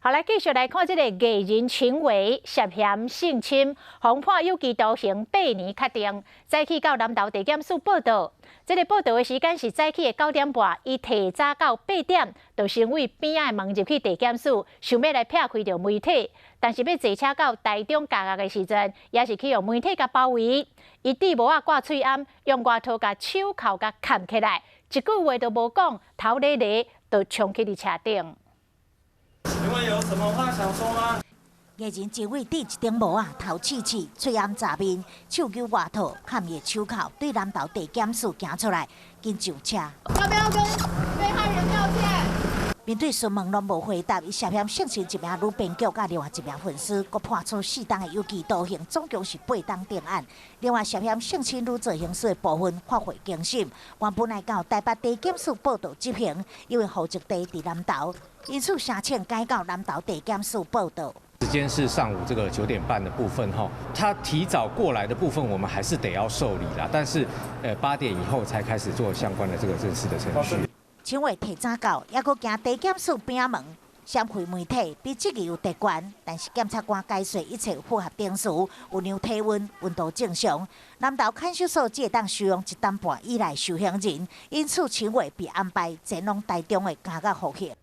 好，來繼續來看這个藝人秦偉涉嫌性侵，予判有期徒刑八年確定。早起到南投地檢署報到，這个報到的時間是早起的9點半，伊提早到8點，就先對邊仔的門入去地檢署，想欲來避開著媒體，但是欲坐車到台中監獄的時陣，也是去予媒體共包圍。伊戴帽仔掛喙罨，用外套共手銬共銜起來，一句話都無講，頭咧咧就衝去佇車頂。請問有什麼話想說嗎？藝人秦偉戴一頂帽仔，頭刺刺，喙罨紮面，手揪外套，銜伊的手銬，對南投地檢署行出來，緊上車。要不要跟被害人道歉？面對詢問攏無回答，伊涉嫌性侵一名女編劇佮另外一名粉絲，閣判處四冬的有期徒刑，總共是八冬定案。另外涉嫌性侵女造型師的部分發回更審，原本來到台北地檢署報到執行，因為戶籍地佇南投，因此申請改到南投地檢署報到。時間是上午這個9點半的部分哈，他提早過來的部分，我們還是得要受理啦。但是，8點以後才開始做相關的這個正式的程序。秦偉提早到，猶閣行地檢署邊仔門，閃開媒體，被質疑有特權，但是檢察官解說一切符合程序，有量體溫，溫度正常。南投看守所只會當收容一擔半以內受刑人，因此秦偉被安排前往台中的監獄服刑。